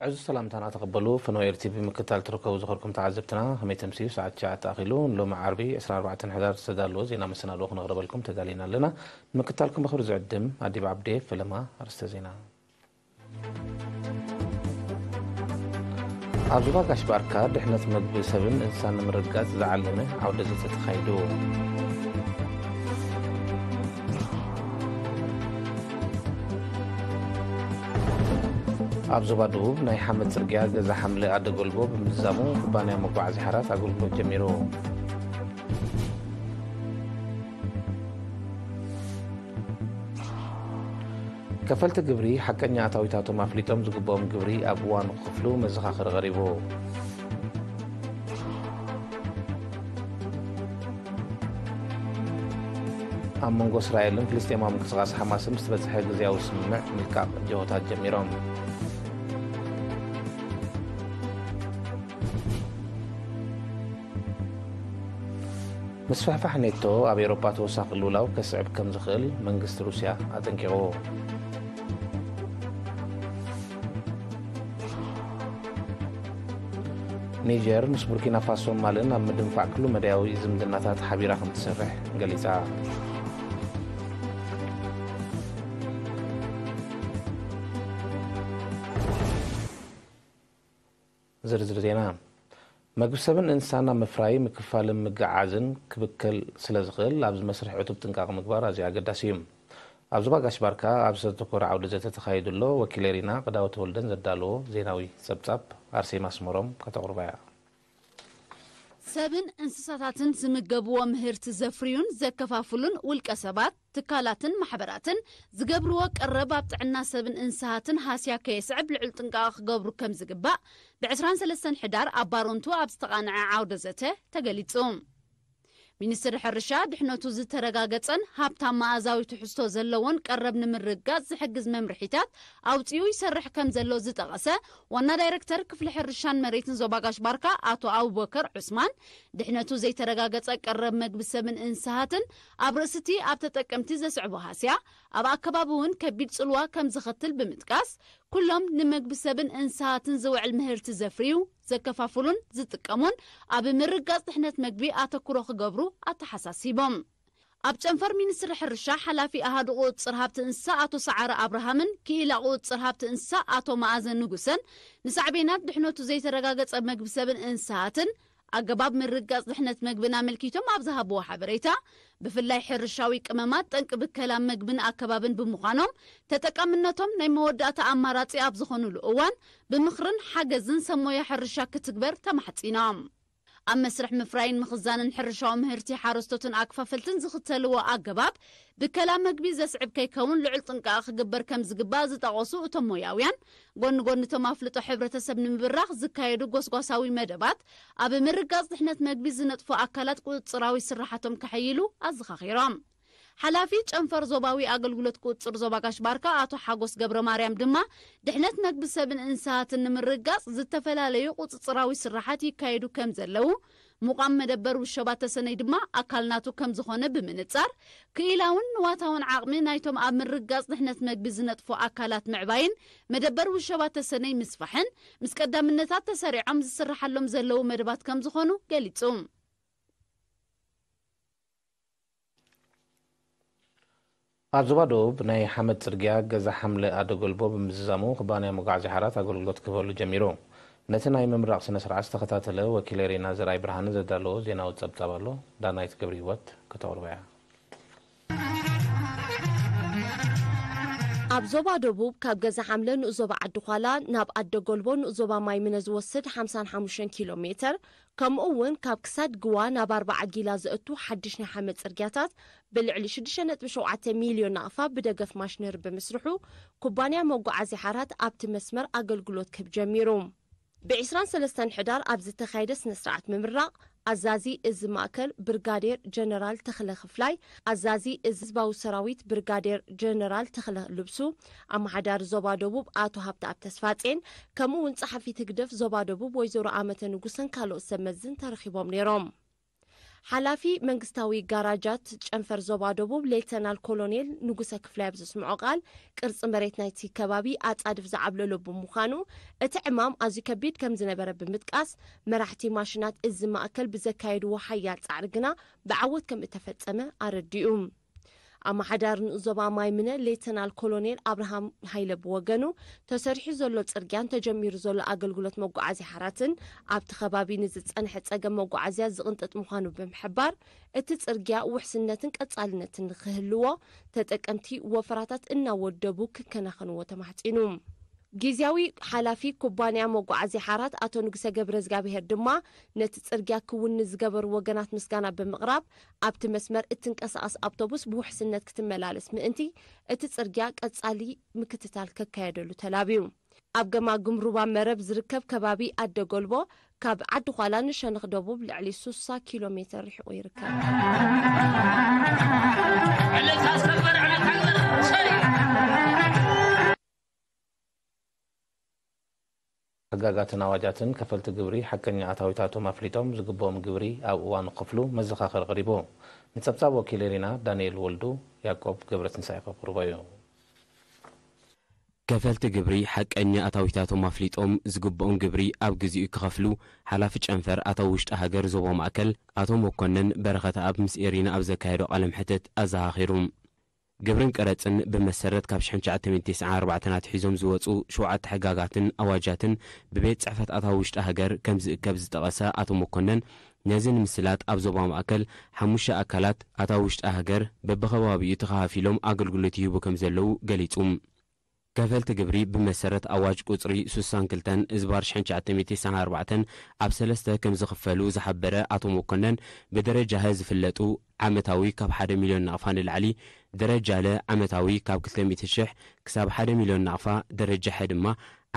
ዕዙዝ ሰላምታና ተቐበሉ። ፈነወ ኤር ቲ ቪ ምክትታል ትርከቡ ዝኸርኩም ተዓዘብትና፣ ከመይ ተምስዩ? ሰዓት ትሽዓተ ኣኺሉ፣ ንሎሚ ዓርቢ ዕስራን ኣርባዕተን ሕዳር ዝተዳለወ ዜና መሰናድኦ ክነቕርበልኩም ተዳሊና ኣለና። ንምክትታልኩም ብኽብሪ ዝዕድም ኣዲብ ዓብዴ። ፈለማ ኣርእስተ ዜና። ኣብ ዞባ ጋሽ ባርካ ድሕነት መግቢ ሰብን እንስሳን ንምርግጋጽ ዝዓለመ ዓውደ ዘተ ተኻይዱ። ኣብ ዞባ ደቡብ ናይ ሓመድ ጽርግያ ገዛ ሓምለ ኣደ ጎልቦ ብምዝዛሙ ኩባንያ መጓዓዝያ ሓራት ኣገልግሎት ጀሚሩ። ከፈልቲ ግብሪ ሓቀኛ ኣታዊታቶም ኣፍሊጦም ዝግብኦም ግብሪ ኣብ እዋኑ ክኽፍሉ መዘኻኸሪ ቀሪቡ። ኣብ መንጎ እስራኤልን ፍልስጤማዊ ምንቅስቓስ ሓማስን ዝተበጽሐ ግዝያዊ ስምምዕ ምልቃቕ ጅሆታት ጀሚሮም። ምስፍሕፋሕ ኔቶ ኣብ ኤውሮጳ ተወሳኺ ቅልውላው ከስዕብ ከም ዝኽእል መንግስቲ ሩስያ ኣጠንቂቑ። ኒጀር ምስ ቡርኪና ፋሶን ማልን ኣብ ምድንፋዕ ኩሉ መዳያዊ ዝምድናታት ሓቢራ ከም ትሰርሕ ገሊጻ። ዝርዝር ዜና። መግቢ ሰብን እንስሳን ኣብ ምፍራይ፣ ምክፋልን ምግዓዝን ክብከል ስለ ዝኽእል፣ ኣብዚ መስርሕ ዕቱብ ጥንቃቐ ምግባር ኣዝዩ ኣገዳሲ እዩ። ኣብ ዞባ ጋሽ ባርካ ኣብ ዝተተኮረ ዓውደ ዘተ ተኻይዱ ኣሎ። ወኪል ኤሪና ቅዳወ ተወልደን ዘዳለዎ ዜናዊ ጸብጻብ ኣርሴማ ኣስመሮም ከተቕርባ እያ። ሰብን እንስሳታትን ዝምገብዎ ምህርቲ ዘፍርዩን ዘከፋፍሉን ውልቀ ሰባት፣ ትካላትን ማሕበራትን ዝገብርዎ ቀረብ ኣብ ጥዕና ሰብን እንስሳትን ሃስያ ከየስዕብ ልዑል ጥንቃቐ ክገብሩ ከም ዝግባእ ብ ዕስራን ሰለስተን ሕዳር ኣብ ባሮንቱ ኣብ ዝተቓንዐ ዓውደ ዘተ ተገሊጹ። ሚኒስትሪ ሕርሻ ድሕነቱ ዝተረጋገጸን ሃብታም መኣዛዊ ትሕዝቶ ዘለዎን ቀረብ ንምርግጋጽ ዝሕግዝ መምርሒታት ኣውጺኡ ይሰርሕ ከም ዘሎ ዝጠቐሰ ዋና ዳይረክተር ክፍሊ ሕርሻን መሬትን ዞባ ጋሽ ባርካ ኣቶ ኣቡበከር ዑስማን፣ ድሕነቱ ዘይተረጋገጸ ቀረብ መግቢ ሰብን እንስሳትን ኣብ ርእሲ እቲ ኣብ ተጠቀምቲ ዘስዕቦ ሃስያ ኣብ ኣከባቢ እውን ከቢድ ጽልዋ ከም ዘኸትል ብምጥቃስ፣ ኩሎም ንመግቢ ሰብን እንስሳትን ዝውዕል ምህርቲ ዘፍርዩ፣ ዘከፋፍሉን ዝጥቀሙን ኣብ ምርግጋጽ ድሕነት መግቢ ኣተኩሮ ክገብሩ ኣተሓሳሲቦም። ኣብ ጨንፈር ሚኒስትሪ ሕርሻ ሓላፊ ኣሃዱ ቁጽጽር ሃብቲ እንስሳ ኣቶ ሰዓረ ኣብርሃምን ክኢላ ቁጽጽር ሃብቲ እንስሳ ኣቶ መኣዘ ንጉሰን ንሳዕቤናት ድሕነቱ ዘይተረጋገጸ መግቢ ሰብን እንስሳትን ኣገባብ ምርግጋጽ ድሕነት መግብን ኣመልኪቶም ኣብ ዝሃብዎ ሓበሬታ፣ ብፍላይ ሕርሻዊ ቅመማት ጠንቂ ብከላ መግብን ኣከባብን ብምዃኖም፣ ተጠቃምነቶም ናይ መወዳእታ ኣማራጺ ኣብ ዝኾኑሉ እዋን ብምኽርን ሓገዝን ሰብ ሞያ ሕርሻ ክትግበር ተማሕጺኖም። ኣብ መስርሕ ምፍራይን ምኽዛንን ሕርሻዊ ምህርቲ ሓረስቶትን ኣክፋፈልትን ዝኽተልዎ ኣገባብ ብከላ መግቢ ዘስዕብ ከይከውን ልዑል ጥንቃቐ ክግበር ከም ዝግባእ ዝጠቐሱ እቶም ሞያውያን፣ ጎኒ ጎኒ እቶም ኣፍልጦ ሕብረተሰብ ንምብራኽ ዝካየዱ ጎስጓሳዊ መደባት ኣብ ምርጋጽ ድሕነት መግቢ ዝነጥፉ ኣካላት ቁጽጽራዊ ስራሓቶም ከሐይሉ ኣዘኻኺሮም። ሓላፊ ጨንፈር ዞባዊ ኣገልግሎት ቁጽጽር ዞባ ጋሽ ባርካ ኣቶ ሓጎስ ገብረ ማርያም ድማ ድሕነት መግቢ ሰብን እንስሳትን ንምርጋጽ ዝተፈላለዩ ቁጽጽራዊ ስራሓት ይካየዱ ከም ዘለዉ፣ ምቋም መደበር ውሸባ ተሰነይ ድማ ኣካል ናቱ ከም ዝኾነ ብምንጻር፣ ክኢላውን ንዋታውን ዓቕሚ ናይቶም ኣብ ምርጋጽ ድሕነት መግቢ ዝነጥፉ ኣካላት ምዕባይን መደበር ውሸባ ተሰነይ ምስፋሕን ምስ ቀዳምነታት ተሰሪዖም ዝስርሓሎም ዘለዉ መደባት ከም ዝኾኑ ገሊጹ። ኣብ ዞባ ደቡብ ናይ ሓመድ ጽርግያ ገዛ ሓምለ ኣደጎልቦ ብምዝዛሙ ኩባንያ መጓዓዝያ ሓራት ኣገልግሎት ክህበሉ ጀሚሩ። ነቲ ናይ ምምራቕ ስነ ስርዓት ዝተኸታተለ ወኪል ኤሬና ዘርኣይ ብርሃነ ዘዳለዎ ዜናዊ ጸብጻብ ኣሎ። ዳናይት ገብረ ህይወት ከተቕርቦ እያ። ኣብ ዞባ ደቡብ ካብ ገዛ ሓምለ ንኡስ ዞባ ዓዲ ዃላ ናብ ኣደ ጎልቦ ንኡስ ዞባ ማይምነ ዝወስድ ሓምሳን ሓሙሽተን ኪሎ ሜተር፣ ከምኡ እውን ካብ ክሳድ ግዋ ናብ ኣርባዓ ጊላ ዘእቱ ሓድሽ ናይ ሓመድ ጽርግያታት ብልዕሊ ሽዱሽተ ነጥቢ ሸውዓተ ሚልዮን ናቕፋ ብደገፍ ማሽነሪ ብምስርሑ፣ ኩባንያ መጓዓዝያ ሓራት ኣብቲ መስመር ኣገልግሎት ክህብ ጀሚሩ። ብ ዕስራን ሰለስተን ሕዳር ኣብ ዝተኻየደ ስነ ስርዓት ምምራቕ፣ ኣዛዚ እዚ ማእከል ብርጋዴር ጀነራል ተኽለ ክፍላይ፣ ኣዛዚ እዚ ህዝባዊ ሰራዊት ብርጋዴር ጀነራል ተኽለ ልብሱ፣ ኣመሓዳሪ ዞባ ደቡብ ኣቶ ሃብተኣብ ተስፋጼን፣ ከምኡ እውን ጸሓፊት ህግደፍ ዞባ ደቡብ ወይዘሮ ኣመተ ንጉሰን ካልኦት ሰብ መዝን ተረኺቦም ነይሮም። ሓላፊ መንግስታዊ ጋራጃት ጨንፈር ዞባ ደቡብ ሌተናል ኮሎኔል ንጉሰ ክፍላይ ኣብ ዘስምዖ ቃል፣ ቅርጺ መሬት ናይቲ ከባቢ ኣጻድፍ ዝዓብለሎ ብምዃኑ፣ እቲ ዕማም ኣዝዩ ከቢድ ከም ዝነበረ ብምጥቃስ፣ መራሕቲ ማሽናት እዚ ማእከል ብዘካየድዎ ሓያል ጻዕሪ ግና ብዓወት ከም እተፈጸመ ኣረዲኡ። ኣመሓዳሪ ንኡስ ዞባ ማይምነ ሌተናል ኮሎኔል ኣብርሃም ሃይለ ብወገኑ፣ ተሰሪሑ ዘሎ ጽርግያን ተጀሚሩ ዘሎ ኣገልግሎት መጓዓዝያ ሓራትን ኣብቲ ከባቢ ንዝጸንሐ ጸገም መጓዓዝያ ዝቕንጥጥ ምዃኑ ብምሕባር፣ እቲ ጽርግያ ውሕስነትን ቀጻልነትን ንክህልዎ ተጠቀምቲ ወፈራታት እናወደቡ ክከናኸንዎ ተማሕጺኑ። ግዝያዊ ሓላፊ ኩባንያ መጓዓዝያ ሓራት ኣቶ ንጉሰ ገብረዝጋብሄር ድማ፣ ነቲ ጽርግያ ክውን ንዝገበሩ ወገናት ምስጋና ብምቕራብ፣ ኣብቲ መስመር እትንቀሳቐስ ኣውቶቡስ ብውሕስነት ክትመላለስ ምእንቲ እቲ ጽርግያ ቀጻሊ ምክትታል ከካየደሉ ተላብዩ። ኣብ ገማግም ሩባ መረብ ዝርከብ ከባቢ ኣደ ጎልቦ፣ ካብ ዓዲ ዃላ ንሸነኽ ደቡብ ልዕሊ ሱሳ ኪሎ ሜተር ርሒቑ ይርከብ። ዕልልታ እስከ ግበር፣ ዕልልታ ግበር። ሰይ! ሕጋጋትን ኣዋጃትን ከፈልቲ ግብሪ ሓቀኛ ኣታዊታቶም ኣፍሊጦም ዝግብኦም ግብሪ ኣብ እዋኑ ክኸፍሉ መዘኻኸሪ ቀሪቡ። ንጸብጻብ ወኪል ኤሪና ዳንኤል ወልዱ፣ ያዕቆብ ገብረትንሳኤ ከቕርቦ እዩ። ከፈልቲ ግብሪ ሓቀኛ ኣታዊታቶም ኣፍሊጦም ዝግብኦም ግብሪ ኣብ ግዜኡ ክኸፍሉ ሓላፊ ጨንፈር ኣታዊ ውሽጢ ሃገር ዞባ ማእከል ኣቶ መኮነን በረኸተኣብ ምስ ኤሪና ኣብ ዘካየዶ ቃለ መሕትት ኣዘኻኺሩ። ግብርን ቀረጽን ብመሰረት ካብ ሽሕን ትሽዓተ ሚእትን ተስዓን ኣርባዕተን ኣትሒዞም ዝወጹ ሸውዓተ ሕጋጋትን ኣዋጃትን ብቤት ጽሕፈት ኣታዊ ውሽጢ ሃገር ከም ዝእከብ ዝጠቐሰ ኣቶ መኮነን፣ ነዚ ንምስላጥ ኣብ ዞባ ማእከል ሓሙሽተ ኣካላት ኣታዊ ውሽጢ ሃገር በብኸባቢኡ ተኸፋፊሎም ኣገልግሎት ይህቡ ከም ዘለዉ ገሊጹ። ከፈልቲ ግብሪ ብመሰረት ኣዋጅ ቁጽሪ ስሳን ክልተን እዝባር ሽሕን ትሽዓተ ሚእትን ተስዓን ኣርባዕተን ኣብ ሰለስተ ከም ዝኽፈሉ ዝሓበረ ኣቶ መኮነን፣ ብደረጃ ሀ ዝፍለጡ ዓመታዊ ካብ ሓደ ሚልዮን ናቕፋ ንላዕሊ፣ ደረጃ ለ ዓመታዊ ካብ ክልተ ሚእቲ ሽሕ ክሳብ ሓደ ሚልዮን ናቕፋ፣ ደረጃ ሐ ድማ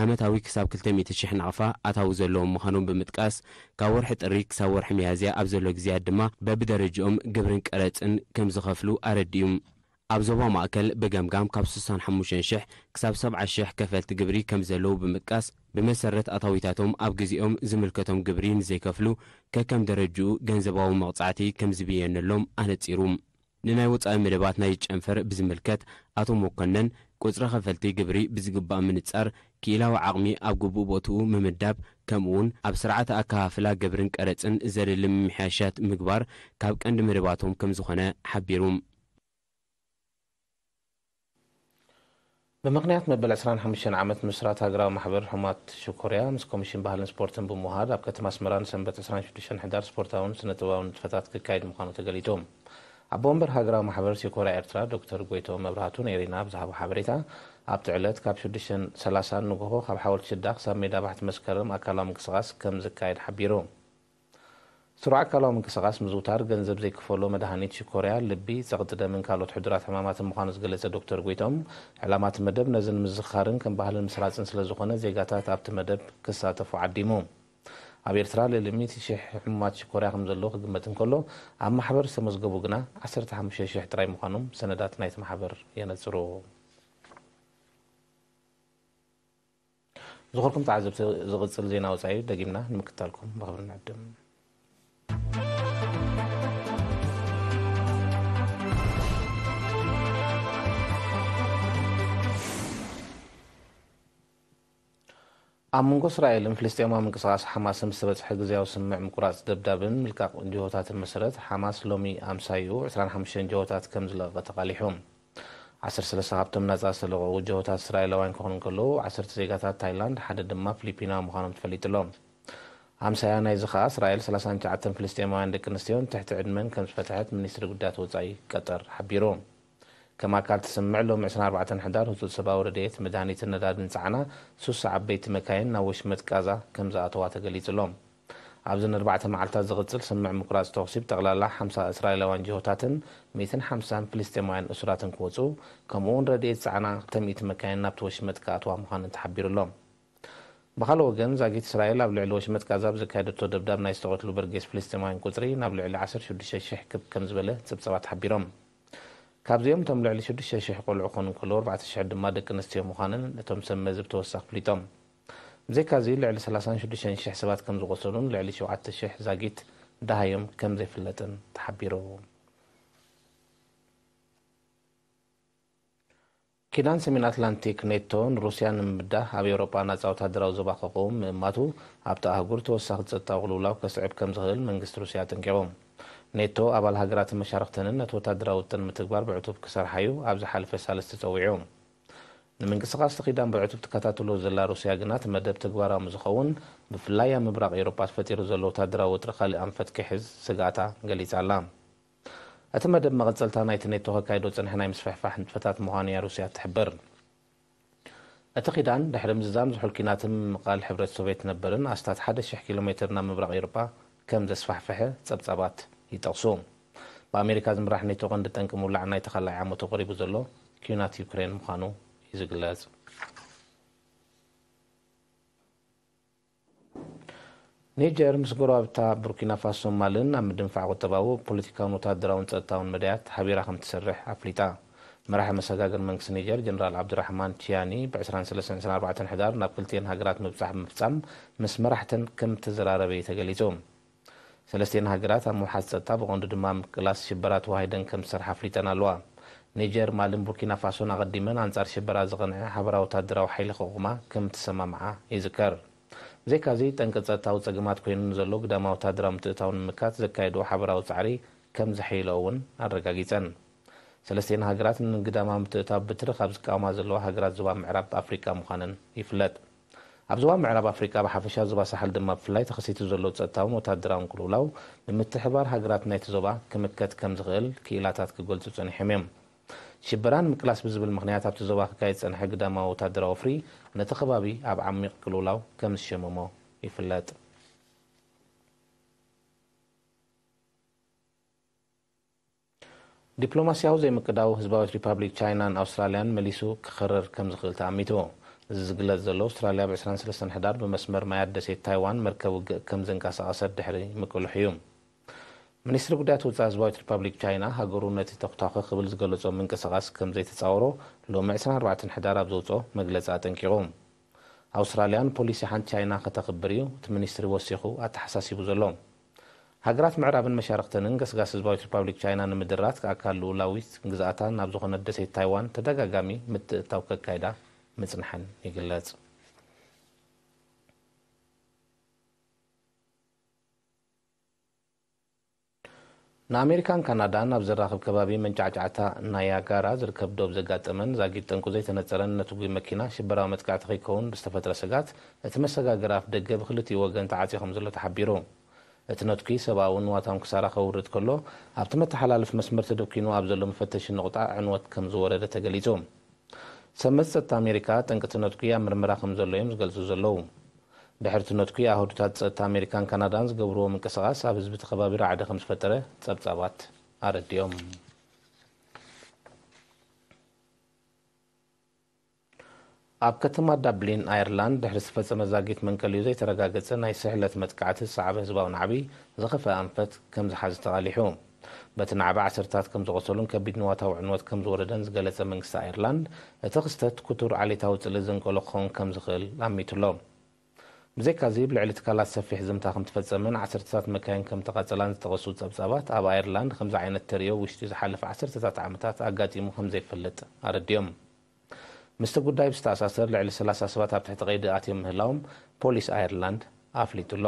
ዓመታዊ ክሳብ ክልተ ሚእቲ ሽሕ ናቕፋ ኣታዊ ዘለዎም ምዃኖም ብምጥቃስ፣ ካብ ወርሒ ጥሪ ክሳብ ወርሒ ሚያዝያ ኣብ ዘሎ ግዜያት ድማ በብደረጅኦም ግብርን ቀረጽን ከም ዝኸፍሉ ኣረዲኡ። ኣብ ዞባ ማእከል ብገምጋም ካብ ስሳን ሓሙሽተን ሽሕ ክሳብ ሰብዓ ሽሕ ከፈልቲ ግብሪ ከም ዘለዉ ብምጥቃስ፣ ብመሰረት ኣታዊታቶም ኣብ ግዜኦም ዝምልከቶም ግብሪ ንዘይከፍሉ ከከም ደረጅኡ ገንዘባዊ መቕጻዕቲ ከም ዝብየነሎም ኣነጺሩ። ንናይ ወጻኢ መደባት ናይ ጨንፈር ብዝምልከት ኣቶ መኮነን፣ ቁጽሪ ከፈልቲ ግብሪ ብዝግባእ ምንጻር፣ ክኢላዊ ዓቕሚ ኣብ ግቡእ ቦትኡ ምምዳብ፣ ከምኡ'ውን ኣብ ስርዓተ ኣከፋፍላ ግብርን ቀረጽን ዘድሊ ምምሕያሻት ምግባር ካብ ቀንዲ መደባቶም ከም ዝኾነ ሓቢሩ። ብምኽንያት መበል ዕስራን ሓሙሽተን ዓመት ምስራት ሃገራዊ ማሕበር ሕሙማት ሽኮርያ፣ ምስ ኮሚሽን ባህልን ስፖርትን ብምውሃድ፣ ኣብ ከተማ ኣስመራ ንሰንበት ዕስራን ሽዱሽተን ሕዳር ስፖርታውን ስነ-ጥበባውን ንጥፈታት ክካየድ ምዃኑ ተገሊጹ። ኣቦ ወንበር ሃገራዊ ማሕበር ሽኮርያ ኤርትራ ዶክተር ጎይትኦም መብራህቱ ንኤሪና ኣብ ዝሃቦ ሓበሬታ፣ ኣብቲ ዕለት ካብ ሽዱሽተን ሰላሳን ንግሆ ካብ ሓወልቲ ሽዳ ክሳብ ሜዳ ባሕቲ መስከረም ኣካላዊ ምንቅስቓስ ከም ዝካየድ ሓቢሩ። ስሩዕ ኣካላዊ ምንቅስቓስ ምዝውታር ገንዘብ ዘይክፈሎ መድሃኒት ሽኮርያ፣ ልቢ፣ ጸቕጢ ደምን ካልኦት ሕዱራት ሕማማትን ምዃኑ ዝገለጸ ዶክተር ጎይትኦም፣ ዕላማ እቲ መደብ ነዚ ንምዝኽኻርን ከም ባህሊ ንምስራጽን ስለ ዝኾነ፣ ዜጋታት ኣብቲ መደብ ክሳተፉ ዓዲሙ። ኣብ ኤርትራ ልዕሊ ሚእቲ ሽሕ ሕሙማት ሽኮርያ ከም ዘለዉ ክግመት እንከሎ፣ ኣብ ማሕበር ዝተመዝገቡ ግና ዓሰርተ ሓሙሽተ ሽሕ ጥራይ ምዃኖም ሰነዳት ናይቲ ማሕበር የነጽሩ። ዝኸበርኩም ተዓዘብቲ፣ ዝቕጽል ዜና ወጻኢ ደጊምና ንምክታልኩም ብኽብሪ ንዕድም። ኣብ መንጎ እስራኤልን ፍልስጤማዊ ምንቅስቓስ ሓማስን ዝተበጽሐ ግዝያዊ ስምምዕ ምቁራጽ ደብዳብን ምልቃቕ ጅሆታትን መሰረት፣ ሓማስ ሎሚ ኣምሳይኡ ዕስራን ሓሙሽተን ጅሆታት ከም ዝለቐቐ ተቓሊሑ። ዓሰርተ ሰለስተ ካብቶም ናጻ ዝተለቐቑ ጅሆታት እስራኤላውያን ክኾኑ እንከለዉ፣ ዓሰርተ ዜጋታት ታይላንድ፣ ሓደ ድማ ፊሊፒናዊ ምዃኖም ተፈሊጡ ኣሎ። ኣምሳያ ናይዚ ኸኣ፣ እስራኤል ሰላሳን ትሽዓተን ፍልስጤማውያን ደቂ ኣንስትዮን ትሕቲ ዕድመን ከም ዝፈትሐት ሚኒስትሪ ጉዳያት ወጻኢ ቀጠር ሓቢሩ። ከም ኣካል እቲ ስምምዕ፣ ሎሚ ዕስራን ኣርባዕተን ሕዳር ህጹጽ ሰብኣዊ ረድኤት፣ መድሃኒትን ነዳድን ዝጸዓና ሱሳ ዓበይቲ መካይን ናብ ወሽመጥ ጋዛ ከም ዝኣተዋ ተገሊጹ ኣሎ። ኣብዚ ንኣርባዕተ መዓልታት ዝቕጽል ስምምዕ ምቁራጽ ተኹሲ፣ ብጠቕላላ ሓምሳ እስራኤላውያን ጅሆታትን ሚእትን ሓምሳን ፍልስጤማውያን እሱራትን ክወጹ፣ ከምኡ'ውን ረድኤት ዝጸዓና ክልተ ሚእቲ መካይን ናብቲ ወሽመጥ ክኣትዋ ምዃነን ተሓቢሩ ኣሎ። ብኻልእ ወገን፣ ዛጊት እስራኤል ኣብ ልዕሊ ወሽመጥ ጋዛ ብዘካየደቶ ደብዳብ ናይ ዝተቐትሉ በርጌስ ፍልስጤማውያን ቁጽሪ ናብ ልዕሊ ዓሰርተ ሽዱሽተ ሽሕ ክብ ከም ዝበለ ጸብጻባት ሓቢሮም። ካብዚኦም እቶም ልዕሊ ሽዱሽተ ሽሕ ቆልዑ ክኾኑ እንከለዉ፣ ኣርባዕተ ሽሕ ድማ ደቂ ኣንስትዮ ምዃነን እቶም ሰብ መዚ ብተወሳኺ ኣፍሊጦም። ብዘይካዚ፣ ልዕሊ ሰላሳን ሽዱሽተን ሽሕ ሰባት ከም ዝቖሰሉን ልዕሊ ሸውዓተ ሽሕ ዛጊት ደሃዮም ከም ዘይፍለጥን ተሓቢሩ። ኪዳን ሰሜን ኣትላንቲክ ኔቶ ንሩስያ ንምብዳህ ኣብ ኤውሮጳ ናጻ ወታደራዊ ዞባ ክቕውም ምእማቱ ኣብቲ ኣህጉር ተወሳኺ ጸጥታዊ ቅልውላው ከስዕብ ከም ዝኽእል መንግስቲ ሩስያ ኣጠንቂቑ። ኔቶ ኣባል ሃገራትን መሻርኽተንን ነቲ ወታደራዊ ውጥን ንምትግባር ብዕቱብ ክሰርሓ እዩ ኣብ ዝሓለፈ ሳልስቲ ጸዊዑ። ንምንቅስቓስ እቲ ኪዳን ብዕቱብ ትከታተሎ ዘላ ሩስያ ግና እቲ መደብ ተግባራዊ ምስ ዝኸውን ብፍላይ ኣብ ምብራቕ ኤውሮጳ ተፈጢሩ ዘሎ ወታደራዊ ወጥሪ ካልእ ኣንፈት ክሕዝ ስግኣታ ገሊጻ ኣላ። እቲ መደብ መቐጸልታ ናይቲ ኔቶ ከካይዶ ዝጸንሐ ናይ ምስፍሕፋሕ ንጥፈታት ምዃኑ እያ ሩስያ እትሕብር። እቲ ኪዳን ድሕሪ ምዝዛም ዝሑል ኪናትን ምምቓል ሕብረት ሶቭየት ነበርን ኣስታት ሓደ ሽሕ ኪሎ ሜትር ናብ ምብራቕ ኤውሮጳ ከም ዘስፋሕፈሐ ጸብጻባት ይጠቕሱ። ብኣሜሪካ ዝምራሕ ኔቶ ቀንዲ ጠንቂ ምውላዕ ናይቲ ካልኣይ ዓመቱ ቀሪቡ ዘሎ ኲናት ዩክሬን ምዃኑ እዩ ዝግለጽ። ኒጀር ምስ ጎረባብታ ቡርኪና ፋሶን ማልን ኣብ ምድንፋዕ ቁጠባዊ፣ ፖለቲካውን ወተሃደራውን ጸጥታውን መዳያት ሓቢራ ከም ትሰርሕ ኣፍሊጣ። መራሒ መሰጋገር መንግስቲ ኒጀር ጀነራል ዓብዱራሕማን ቺያኒ ብ ዕስራን ሰለስተን ዕስራን ኣርባዕተን ሕዳር ናብ ክልቲኤን ሃገራት ምብጻሕ ብምፍጻም ምስ መራሕተን ከም እተዘራረበ እዩ ተገሊጹ። ሰለስቲኤን ሃገራት ኣብ ምውሓስ ጸጥታ ብቐንዱ ድማ ምቅላስ ሽበራ ተዋሂደን ከም ዝሰርሓ ኣፍሊጠን ኣለዋ። ኒጀር፣ ማልን ቡርኪና ፋሶን ኣቐዲመን ኣንጻር ሽበራ ዝቐንዐ ሓበራዊ ወታደራዊ ሓይሊ ከቑማ ከም እተሰማምዓ ይዝከር። ብዘይካዚ፣ ጠንቂ ጸጥታዊ ጸገማት ኮይኑ ንዘሎ ግዳማዊ ወታደራዊ ምትእትታው ንምምካት ዘካየድኦ ሓበራዊ ጻዕሪ ከም ዘሐይልኦ እውን ኣረጋጊጸን። ሰለስቲኤን ሃገራት ንግዳማዊ ምትእትታው ብትሪ ካብ ዝቃወማ ዘለዋ ሃገራት ዞባ ምዕራብ ኣፍሪቃ ምዃነን ይፍለጥ። ኣብ ዞባ ምዕራብ ኣፍሪቃ ብሓፈሻ፣ ዞባ ሳሕል ድማ ብፍላይ ተኸሲቱ ዘሎ ጸጥታውን ወታደራውን ቅልውላው ብምትሕብባር ሃገራት ናይቲ ዞባ ክምከት ከም ዝኽእል ክኢላታት ክገልጹ ጸኒሖም እዮም። ሽበራ ንምቅላስ ብዝብል ምኽንያት ኣብቲ ዞባ ክካየድ ዝጸንሐ ግዳማዊ ወታደራዊ ወፍሪ ነቲ ከባቢ ኣብ ዓሚቕ ቅልውላው ከም ዝሸመሞ ይፍለጥ። ዲፕሎማስያዊ ዘይምቅዳው ህዝባዊት ሪፓብሊክ ቻይናን ኣውስትራልያን መሊሱ ክኸርር ከም ዝኽእል ተኣሚቱ። እዚ ዝግለጽ ዘሎ፣ ኣውስትራልያ ብ ዕስራን ሰለስተን ሕዳር ብመስመር ማያት ደሴት ታይዋን መርከብ ውግእ ከም ዘንቀሳቐሰት ድሕሪ ምቅልሑ እዩ። ሚኒስትሪ ጉዳያት ወጻኢ ህዝባዊት ሪፓብሊክ ቻይና፣ ሃገሩ ነቲ ተኹታኹ ክብል ዝገለጾ ምንቅስቓስ ከም ዘይተጻወሮ ሎሚ ዕስራን ኣርባዕተን ሕዳር ኣብ ዘውጽኦ መግለጺ ኣጠንቂቑ። ኣውስትራልያ ንፖሊሲ ሓንቲ ቻይና ከተኽብር እዩ እቲ ሚኒስትሪ ወሲኹ ኣተሓሳሲቡ ዘሎ። ሃገራት ምዕራብን መሻርኽተንን ገስጋስ ህዝባዊት ሪፓብሊክ ቻይና ንምድራት ኣካል ልኡላዊት ግዝኣታ ናብ ዝኾነት ደሴት ታይዋን ተደጋጋሚ ምትእትታው ከካይዳ ምጽንሐን ይግለጽ። ንኣሜሪካን ካናዳን ኣብ ዘራኽብ ከባቢ መንጫዕጫዕታ ናያጋራ ዝርከብ ዶብ ዘጋጠመን ዛጊት ጠንቁ ዘይተነጸረን ነትጒ መኪና ሽበራዊ መጥቃዕቲ ከይከውን ብዝተፈጥረ ስግኣት፣ እቲ መሰጋገሪ ኣፍ ደገ ብክልቲኡ ወገን ተዓጽዩ ከም ዘሎ ተሓቢሩ። እቲ ነትጒ ሰብኣውን ንዋታውን ክሳራ ከውርድ ከሎ፣ ኣብቲ መተሓላለፊ መስመር ተደኲኑ ኣብ ዘሎ መፈተሺ ነቑጣ ዕንወት ከም ዝወረደ ተገሊጹ። ሰብ መዚ ጸጥታ ኣሜሪካ፣ ጠንቂ እቲ ነትጒ ኣብ ምርመራ ከም ዘሎ እዮም ዝገልጹ ዘለዉ። ድሕሪ እቲ ነትጒ፣ ኣህዱታት ጸጥታ ኣሜሪካን ካናዳን ዝገብርዎ ምንቅስቓስ ኣብ ህዝቢ እቲ ከባቢ ራዕዲ ከም ዝፈጠረ ጸብጻባት ኣረዲኦም። ኣብ ከተማ ዳብሊን፣ ኣየርላንድ፣ ድሕሪ ዝተፈጸመ ዛጊት መንቀሊኡ ዘይተረጋገጸ ናይ ስሕለት መጥቃዕቲ ዝሰዓበ ህዝባዊ ናዕቢ ዝኸፍአ ኣንፈት ከም ዝሓዘ ተቓሊሑ። በቲ ናዕቢ ዓሰርታት ከም ዝቖሰሉን ከቢድ ንዋታዊ ዕንወት ከም ዝወረደን ዝገለጸ መንግስቲ ኣየርላንድ፣ እቲ ክስተት ክቱር ዓሌታዊ ጽልኢ ዘንቀሎ ክኸውን ከም ዝኽእል ኣሚቱ ኣሎ። ብዘይካዚ፣ ብልዕሊ ትካላት ሰፊሕ ዝምታ ከም ተፈጸመን ዓሰርተታት መካይን ከም ተቓጸላን ዝጠቐሱ ጸብጻባት፣ ኣብ ኣየርላንድ ከምዚ ዓይነት ተርእዮ ውሽጢ ዝሓለፈ ዓሰርተታት ዓመታት ኣጋጢሙ ከም ዘይፈልጥ ኣረዲኦም። ምስቲ ጉዳይ ብዝተኣሳሰር፣ ልዕሊ ሰላሳ ሰባት ኣብ ትሕቲ ቀይዲ ኣትዮም ምህላዎም ፖሊስ ኣየርላንድ ኣፍሊጡ ኣሎ።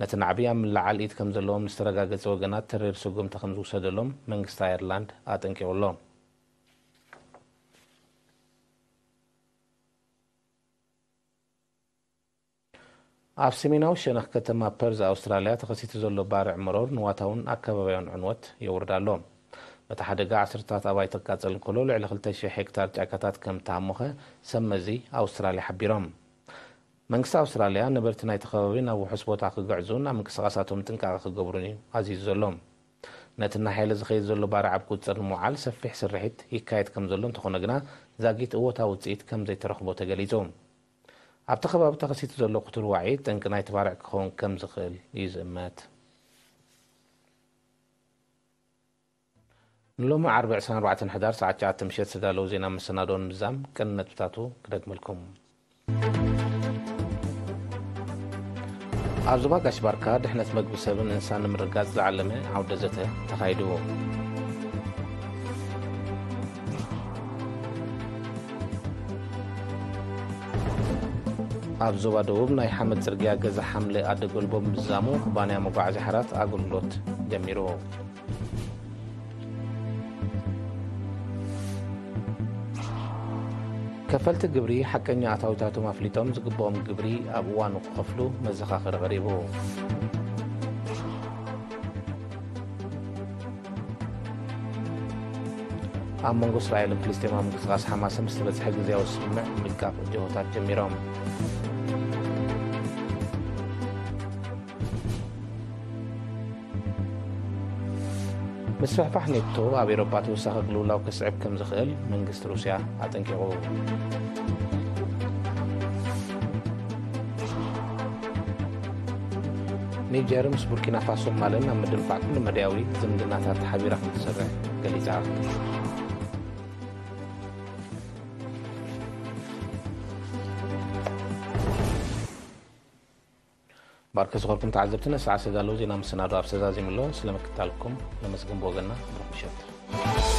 ነቲ ናዕቢ ኣብ ምልዓል ኢድ ከም ዘለዎም ንዝተረጋገጸ ወገናት ተሪር ስጉምቲ ከም ዝውሰደሎም መንግስቲ ኣየርላንድ ኣጠንቂቑ ኣሎ። ኣብ ሰሜናዊ ሸነኽ ከተማ ፐርዝ ኣውስትራልያ ተኸሲቱ ዘሎ ባርዕ መሮር ንዋታውን ኣከባቢያውን ዕንወት የውርድ ኣሎ። በቲ ሓደጋ ዓሰርታት ኣባይቲ ክቃጸል እንከሎ፣ ልዕሊ ክልተ ሽሕ ሄክታር ጫካታት ከም እተሃሞኸ ሰብ መዚ ኣውስትራልያ ሓቢሮም። መንግስቲ ኣውስትራልያ ነበርቲ ናይቲ ከባቢ ናብ ውሑስ ቦታ ክግዕዙን ኣብ ምንቅስቓሳቶም ጥንቃቐ ክገብሩን እዩ ኣዚዙ ዘሎ። ነቲ እናሓየለ ዝኸይድ ዘሎ ባርዕ ኣብ ቁጽጽር ንምውዓል ሰፊሕ ስርሒት ይካየድ ከም ዘሎ እንተኾነ ግና፣ ዛጊት እወታዊ ውጽኢት ከም ዘይተረኽቦ ተገሊጹ። ኣብቲ ከባቢ ተኸሲቱ ዘሎ ክቱር ዋዒ ጠንቂ ናይቲ ባርዕ ክኸውን ከም ዝኽእል እዩ ዝእመት። ንሎሚ ዓርቢ ዕስራን ኣርባዕተን ሕዳር ሰዓት ትሽዓተ ምሸት ዝተዳለዉ ዜና መሰናድኦ ንምዝዛም ቀንዲ ነጥብታቱ ክደግመልኩም። ኣብ ዞባ ጋሽ ባርካ ድሕነት መግቢ ሰብን እንስሳን ንምርጋጽ ዝዓለመ ዓውደ ዘተ ተኻይዱ። ኣብ ዞባ ደቡብ ናይ ሓመድ ጽርግያ ገዛ ሓምለ ኣደ ጎልቦ ብምዝዛሙ ኩባንያ መጓዓዝያ ሓራት ኣገልግሎት ጀሚሩ። ከፈልቲ ግብሪ ሓቀኛ ኣታዊታቶም ኣፍሊጦም ዝግብኦም ግብሪ ኣብ እዋኑ ክኸፍሉ መዘኻኸሪ ቀሪቡ። ኣብ መንጎ እስራኤልን ፍልስጤማዊ ምንቅስቃስ ሓማስን ዝተበጽሐ ግዝያዊ ስምምዕ ምልቃቕ ጅሆታት ጀሚሮም። ምስፍሕፋሕ ኔቶ ኣብ ኤውሮጳ ተወሳኺ ቅልውላው ከስዕብ ከም ዝኽእል መንግስቲ ሩስያ ኣጠንቂቑ። ኒጀር ምስ ቡርኪና ፋሶን ማልን ኣብ ምድንፋዕ ኩሉ መዳያዊ ዝምድናታት ሓቢራ ከም ትሰርሕ ገሊጻ። ባርከ ዝኾርኩም ተዓዘብቲ፣ ነሰዓ ሰጋሎ ዜና መሰናዶ ኣብ ሰዛዚምሎ ስለ ምክታልኩም ነመስግን ብወገንና። ብሩኽ ምሸት።